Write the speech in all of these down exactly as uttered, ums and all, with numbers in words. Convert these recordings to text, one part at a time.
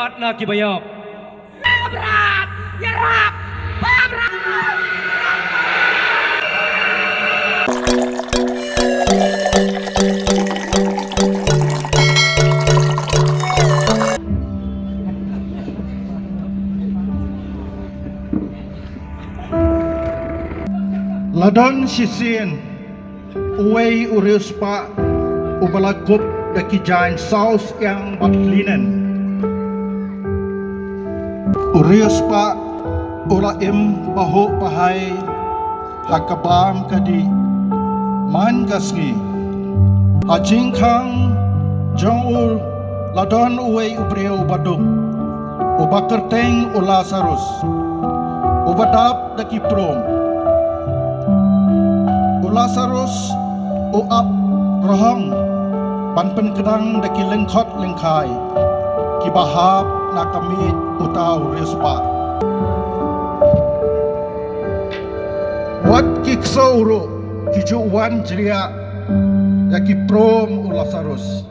At na ki ba ïap. Bamrap! Ïarap! Bamrap! La don shisien uwei u riewspah uba la kup da ki jaiñ saw syang bad linen. U riewspah u la im bahuh bahai ha ka bam ka dih man ka sngi. Ha jingkhang jong u la don uwei u briew uba duk, uba kyrteng u Lasarus, uba dap da ki prom. U Lasarus u ap rhong ban pynkdang da ki lyngkhot lyngkhai kiba hap na ka miej uta u riewspah. Wat ki ksew ruh ki ju wan jriah ïa ki prom u Lasarus.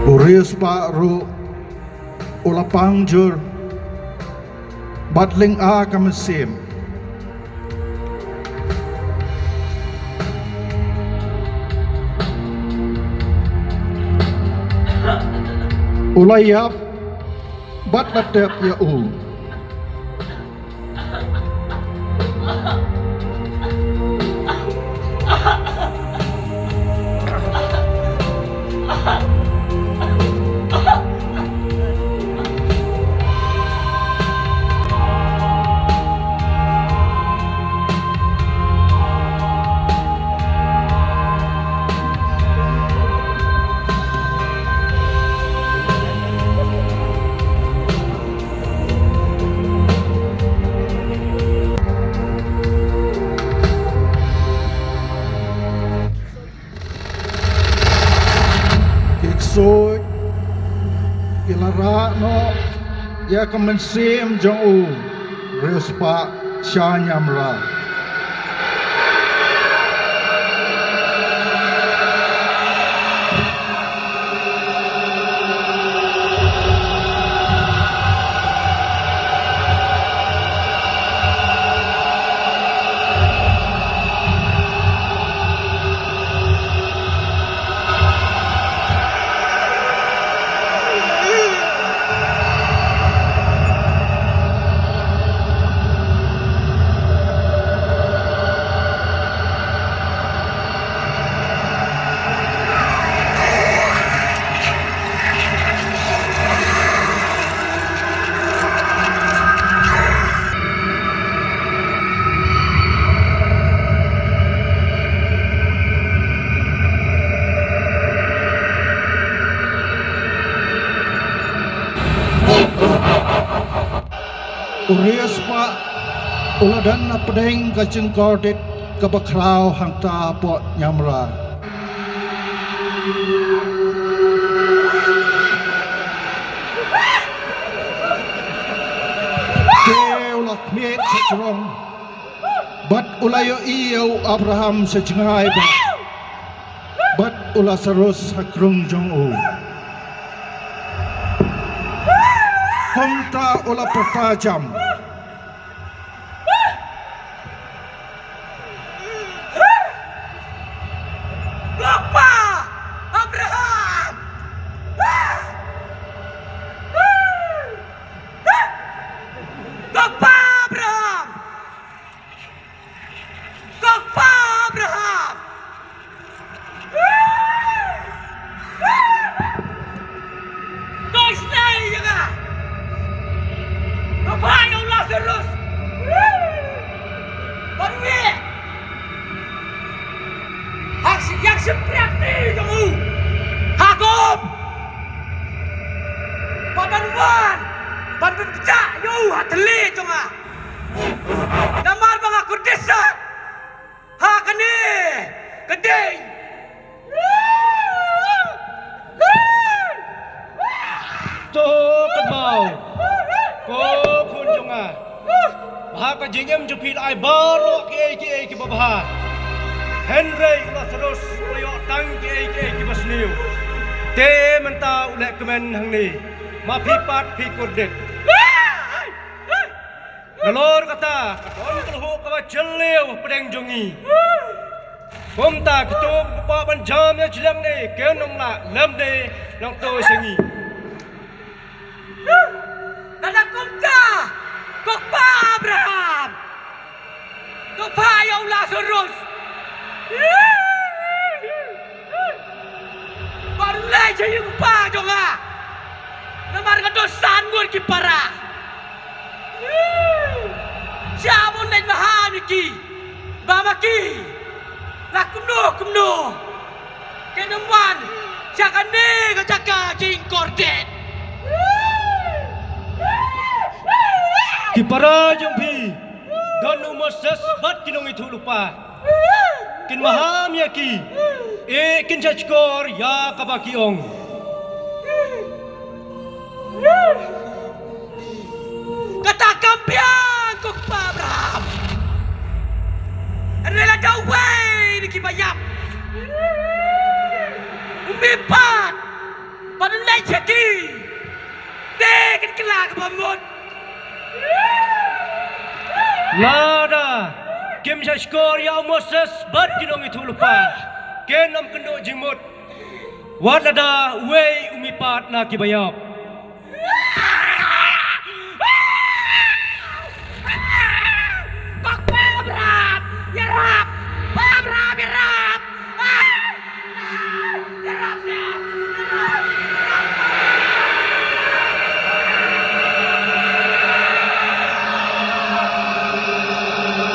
U riewspah ruh u la pang jur bad lynga ka mynsiem. U la ïap bad la tep ïa u. Ki ksuid ki la rah noh ïa ka mynsiem jong u riewspah sha Nyamra. U riewspah u la don na pdeng ka jingkordit kaba khraw hangta hapoh Nyamra. Te u la khmih sha jrong bad u la ïohi ïa u Abraham sha jngai bad, bad u Lasarus ha krung jong u. Kumta u la pyrta jam. Shympriang ti jong u ha kum. Ba ban wan ban pynpjah ïa u ha thylliej jong nga. Namar ba nga kordit sat ha kane ka ding. To kynmaw, ko khun jong nga, ba ha ka jingim jong phi la ai baroh kiei kiei kiba bha. Hynrei u Lasarus u la ïoh tang kiei kiei kiba sniew. Te mynta u leh kmen hangne, ma phi pat phi kordit. Nalor kata ka don ka lhok kaba jylliew hapdeng jong ngi. Kumta kito kiba kwah ban jam ïa jylliew ne kin ym lah lymne nangto sha ngi. Lada kumta, ko kpa Abraham, to phah ïa u Lasarus. Ba rylliej sha ïing u kpa jong nga. Namar nga don san ngut ki para. Sha ban leit maham ïa ki, ba ma ki la kumno kumno kin ym wan sha kane ka jaka jingkordit. Ki para jong phi, don u Moses bad ki nongïathuhlypa. Kin maham ïa ki, eh, kin shahshkor ïa kaba ki ong. Kata kam biang, ko kpa Abraham. Hynrei lada uwei na kiba ïap u mihpat ban leit sha ki, te kin kylla kaba mut. Lada kim shahshkor ïa u Moses bad ki nongïathuhlypa, kin ym kynduh jingmut. Wat lada uwei u mihpat na kiba ïap.